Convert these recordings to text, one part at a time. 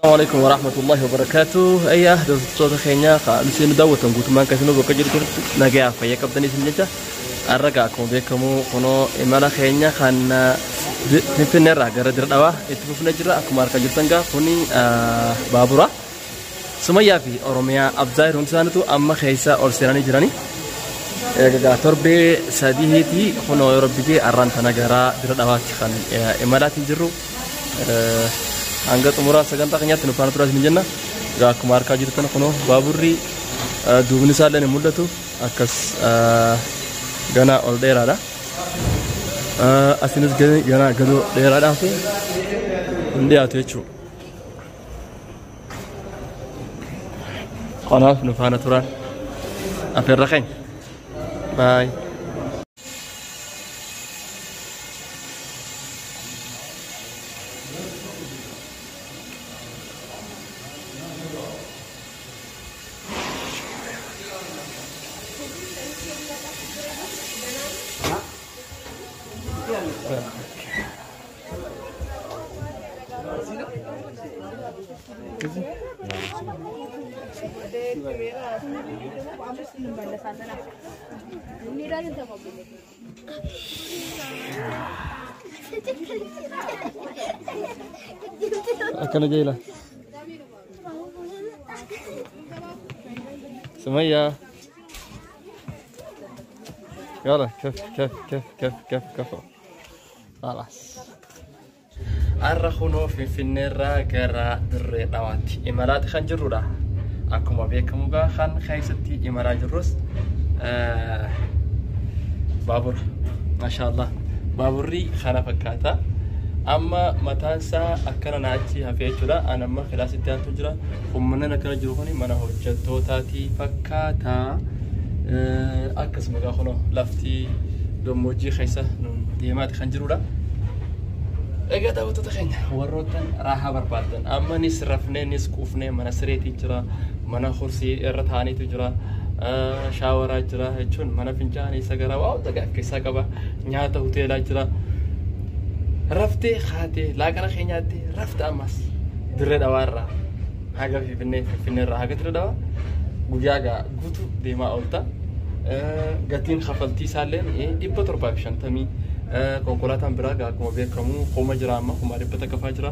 Alaikum warahmatullahi wabarakatuh. Ayyaa daawwattoota keenya isin daawwatan guutummaan keessanuu bakka jirtu nagayaa fayyaa qabdanii isin jecha har'a akkuma beekamu kunoo imala keenya kan Finfinneerraa gara Dirre Dhawaa itti fufnee jirra. Akkuma harkaa jirtan gaa kuni baabura. Sumayyaa fi Oromiyaa Abzaayir hundi isaaniitu amma keessa ol seenanii jirani. Egaa torbee sadiitii kunoo yeroo biyyee har'aan tana gara Dirre Dhawaatti kan imalaatiin jirru. Hanga xumuraa sagantaa keenyaatti nu faana turaa isin jenna. Egaa akkuma harkaa jirtan kunoo baaburri duubni isaallee ni mul'atu akkas gana ol dheeraadha. Asinis gana gadoo dheeraadhaa fi hin dhiyaatu jechuudha. Kanaaf nu faana turaan afeerra keenya. Baay. Akkana jeela. Sumayyaa. Yala kaf kaf kaf kaf kaf kaf. Khalas. Har'a kunoo Finfinneerraa gara Dirree Dhawaatti imalaati kan jirrudha. Akkuma beekamu gaa kan keessatti imalaa jirrus baabura. Maashaallah. Baaburri kana fakkaata. Amma mataan isaa akkana na achi hafee jechuudha. Ani amma kilaasitti aantu jira. Uummanni akkana jiru kuni mana hojjettootaati fakkaata. Akkasuma gaa kunoo lafti gammoojjii keessa deemaati kan jirudha. Egaa daawwattoota keenya warroottan raahaa barbaaddan amma nis rafnee nis quufnee mana sireetii jira, mana kursii irra taa'aniitu jira, shaawaraa jira jechuun mana fincaanii sagaraa waa hunda of keessaa qaba, nyaata hoteelaa jira. Raftee kaatee laaqana kee nyaattee rafta ammas Dirree Dhawaarraa haga Finfinnee Finfinneerraa haga Dirree Dhawaa guyyaa gaa guutuu deemaa oolta. Gatiin kafaltii isaallee 750 konkolaataan biraa gaa akkuma beekamu kuma jira amma 100,000 faa jira.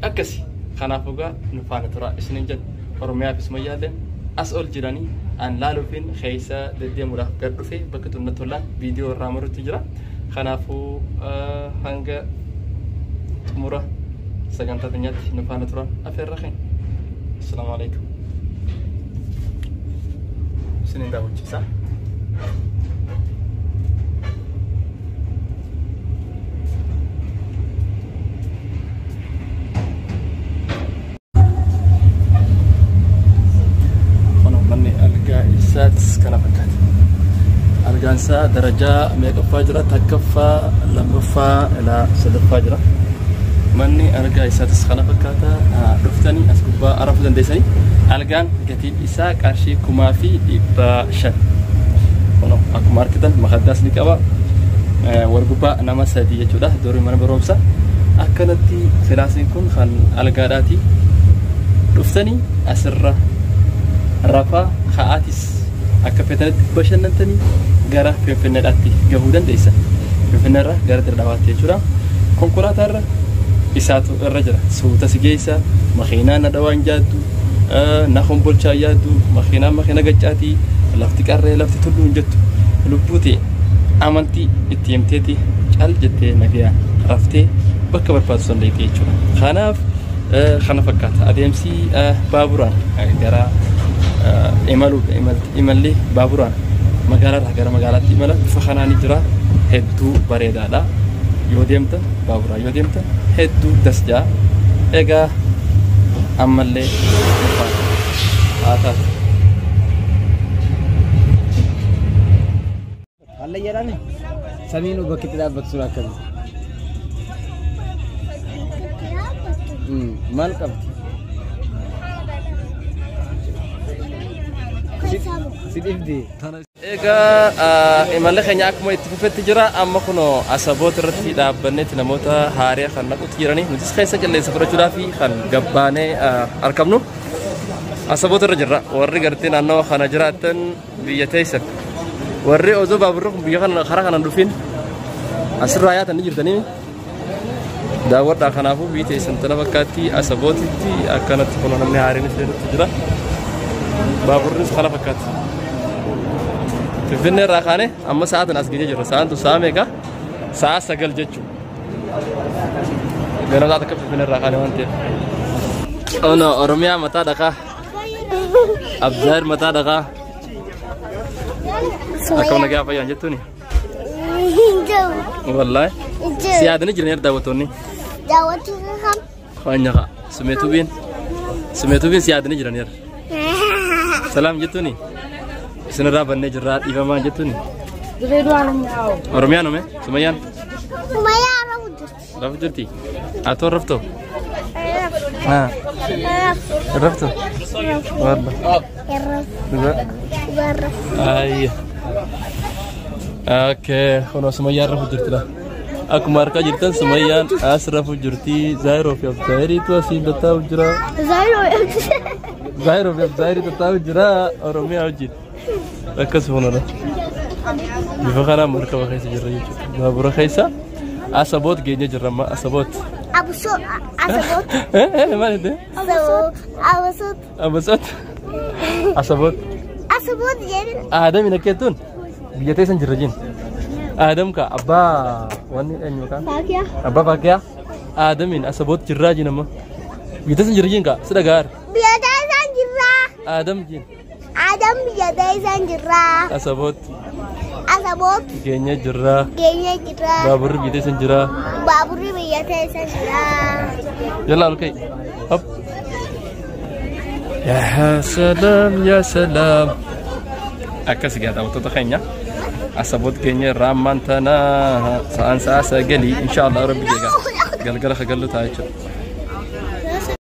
Akkasi kanaafuu gaa nu faana tura isinin jenna. Oromiyaa fi Sumayyaalleen as ol jiranii an laaluufiin keessa deddeemuudhaaf gad dhufe bakka tun natti tollaan viidiyoo irraa marutti jira. Kanaafuu hanga xumura sagantaa teenyaatti nu faana turan afeerra keenya. Assalaamu alaikum. Isinin daawwachiisa. Kunoo manni algaa isaatis kana fakkaata. Algaan isaa darajaa meeqaffaa jira? Takkaffaa, lammaffaa, ilaa sadaffaa jira. Manni algaa isaatis kana fakkaata. Dhuftanii as gubbaa arafuu dandeessanii. Algaan gatiin isaa qarshii 5,500. Kunoo akkuma argitan makaddaas ni qaba. Wal gubbaa nama sadii jechuudha. Durii mana barumsa. Akkanatti filaasiin kun kan algaadhaati. Dhuftanii asirra rafaa ka'aatis akka feetanitti bashannantanii gara Finfinneedhaatti gahuu dandeessan. Finfinneerra gara Dirre Dhawaatti jechuudha. Konkolaataarra isaatu irra jira. Suuta si geessa, makiinaa na dhawaan jaaddu, na kombolchaa yaaddu, makiinaa makiina gaccaatii, lafti qarree lafti tulluu hin jettu. Lubbuu ta'e amantii itti himteeti cal jettee nagayaan raftee bakka barbaadu san deemte jechuudha. Kanaaf kana fakkaata adeemsi baaburaan gara imaluu imalli baaburaan magaalaarraa gara magaalaatti imala bifa kanaan jira hedduu bareedaadha. Yoo deemtan baaburaan yoo deemtan hedduu das ja'a. Egaa ammallee haa taatu. Hallayyaadhaan samiin bakki itti dhaabbatu sun akkami? Maal qabdi? Si dhibdi? Egaa imalli keenya akkuma itti fufetti jira. Amma kunoo Asaboot irratti dhaabbanneetti namoota haaraa kan naqutti jiranii, nutis keessa qilleensa fudhachuudhaaf kan gabbaanee argamnu. Asaboot irra jirra. Warri gartee naannawa kana jiraatan biyya teessan. Warri osoo baaburri kun biyya kana karaa kanaan dhufin asirraa yaatan ni jirtanii daawwadhaa. Kanaafuu biyyi teessan tana fakkaatti. Asabootitti akkanatti kunoo namni haareenis seenutti jira. Baaburris kana fakkaatti. Finfinnee irraa kaane amma sa'aatiin as geenye jirra. Sa'aan tun sa'a meeqa? Sa'a 9 jechuudha. Ganama sa'a 1 Finfinnee irraa kaane waan ta'eef. Ono Oromiyaa mataa dhaqaa. Abzaar mataa dhaqaa. Akkam nagaa fayyaan jettuuni? Wallaahi. Si yaadanii jiran daawwattoonni. Daawwattoota kam? Waanyaqa. Sumeetuubiin. Sumeetuubiin si yaadanii jiran. Salaam jettuuni? Isinirraa bannee jirraa, dhiifamaa jettuuni? Oromiyaan ome? Sumayyaan? Sumayyaa rafu jirti. Rafu jirti? Atoo raftoo? Haa. Raftu? Walla. Dhugaa? Ayya. Okay, kunoo Sumayyaan rafu jirtidha. Akkuma harkaa jirtan Sumayyaan as rafu jirti. Zaayiroo fi Abzaayiriitu asiin tattaa'u jira. Zaayiroo fi Abzaayirii tattaa'u jira. Oromiyaa wajjin. Akkasuma kunoodha. Bifa kanaan markaba keessa jirra jechuudha. Baabura keessa Asaboot geenye jirra amma Asaboot. Abusoo, Asaboot. Maal jette? Asaboot. Asaboot. Asaboot. Asaboot jedhin. Aadamiin akka jettuun biyya teessan jirra jin. Aadam ka abbaa wanni eenyu maqaan? Faakiyaa. Abbaa Faakiyaa. Aadamiin Asaboot jirraa jin amma. Biyya teessan jirra jin ka si dhagaar. Biyya teessan jirraa. Aadam jin. Adam biyya teessan jirraa. Asaboot Asaboot geenye jirraa. geenye jirraa. Baaburri biyya teessan jiraa. Baaburri biyya teessan jiraa. Yalla ol ka'i. Hop. Yaa salaam, yaa salaam. Akkas egaa daawwattoota keenya. Asaboot keenya irraa ammaan tana sa'aan sa'a 9 insha Allah rabbi jeegaa galgala kagallu ta'a jechuudha.